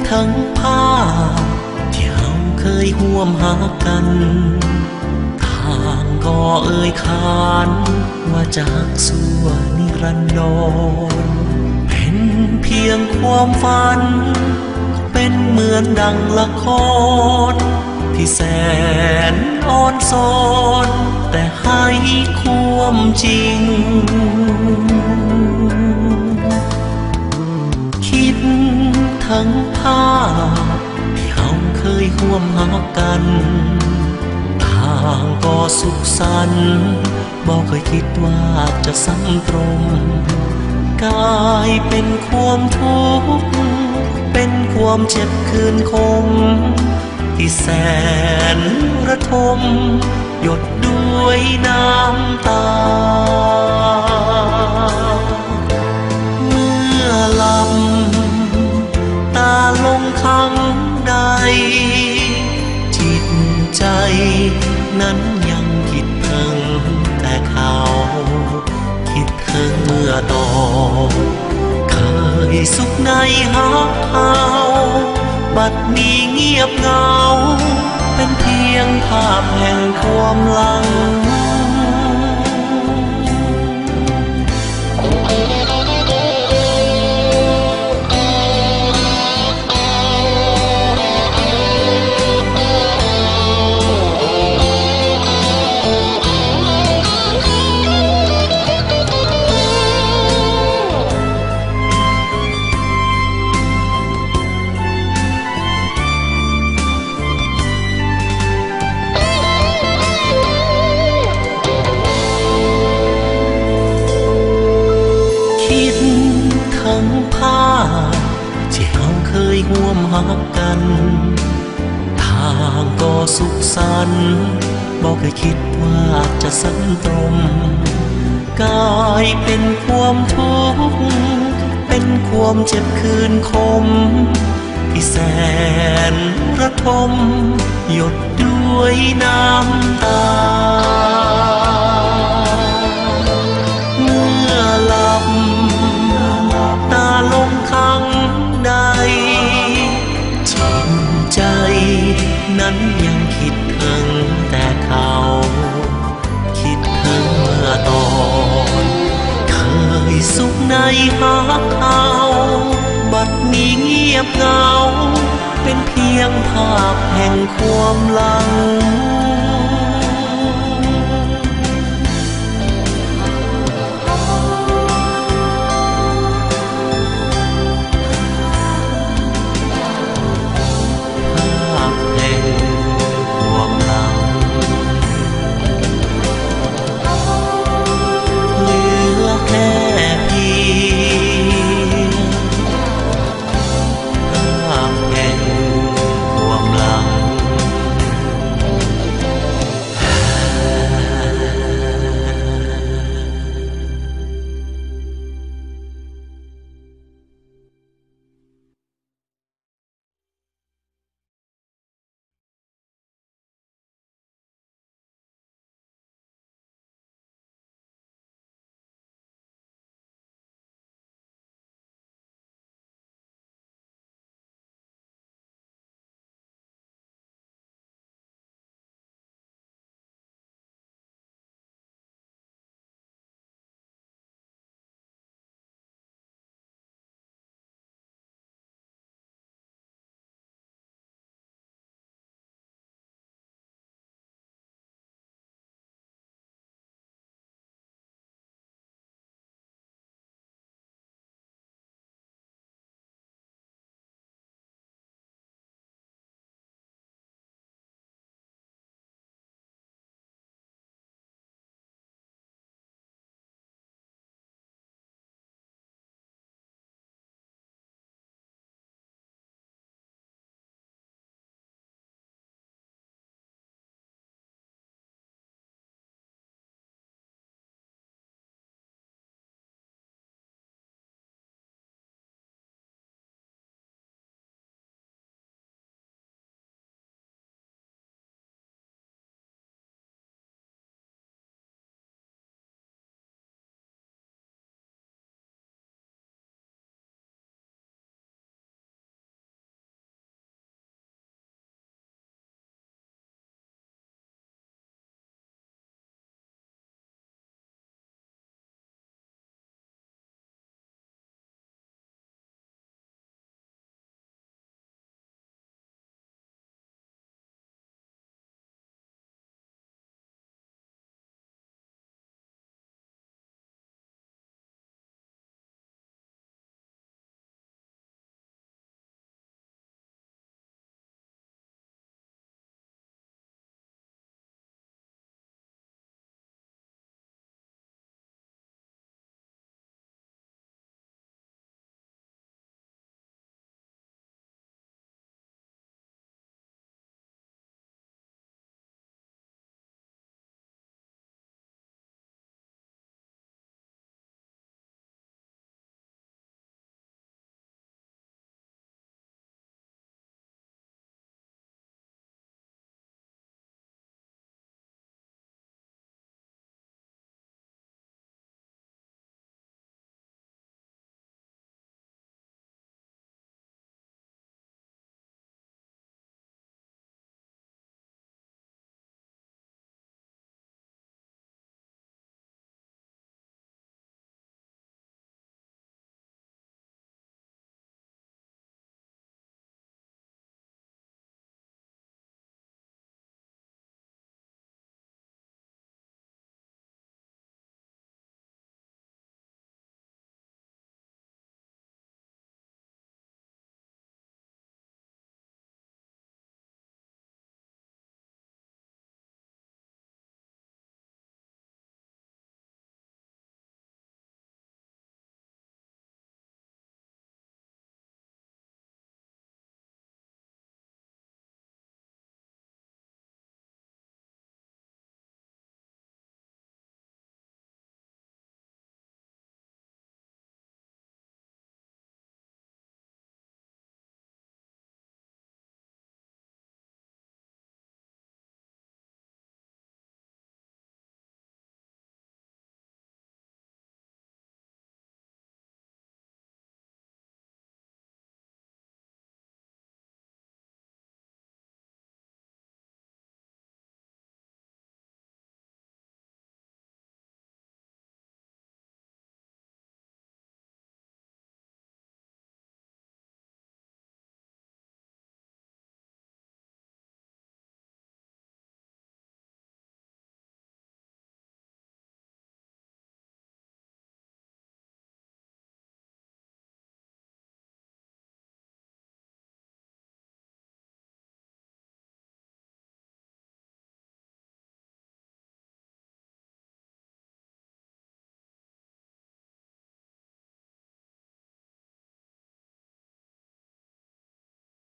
ທັງພາບທີ່ເຮົາເຄີຍຮ່ວມຮັກກັນ ທ່ານກໍເອີ່ຍຂານວ່າຈະຮັກຊົ່ວນິລັນດອນ ເປັນພຽງຄວາມຝັນ ເປັນເໝືອນດັ່ງລະຄອນ ທີ່ແສນອ່ອນຊອນ ແຕ່ໃຫ້ຄວາມຈິງ. ຄິດເຖິງພາບທີ່ເຮົາເຄີຍຮ່ວມຮັກກັນ ຕ່າງກໍສຸກສັນ ບໍ່ເຄີຍຄິດວ່າຈະຊ້ຳຕົມ ກາຍເປັນຄວາມທຸກ ເປັນຄວາມເຈັບຄືນຄົມ ທີ່ແສນລະທົມ ຢົດດ້ວຍນ້ຳຕາ. ເມື່ອຫຼັບຕາລົງຄັ້ງໃດ ຈິດໃຈນັ້ນຍັງຄິດເຖິງແຕ່ເຂົາ ຄິດ ເຖິງເມື່ອຕອນເຄີຍສຸກໃນຮັກເຮົາ ບັດນີ້ງຽບເຫງົາ ເປັນພຽງພາບແຫ່ງຄວາມຫຼັງ. ຄິດເຖິງພາບທີ່ເຮົາເຄີຍຮ່ວມຮັກກັນ ຕ່າງກໍສຸກສັນ ບໍ່ເຄີຍຄິດວ່າຈະສັງຕົມ ກາຍເປັນຄວາມທຸກ ເປັນຄວາມເຈັບຄືນຄົມ ທີ່ແສນລະທົມ ຢົດດ້ວຍນ້ຳຕາ. ເມື່ອຫຼັບຕາລົງຄັ້ງໃດ ຈິດໃຈນັ້ນຍັງຄິດເຖິງແຕ່ເຂົາ ຄິດເຖິງເມື່ອຕອນເຄີຍສຸກໃນຮັກເຮົາ ບັດນີ້ງຽບເຫງົາ ເປັນພຽງພາບແຫ່ງຄວາມຫຼັ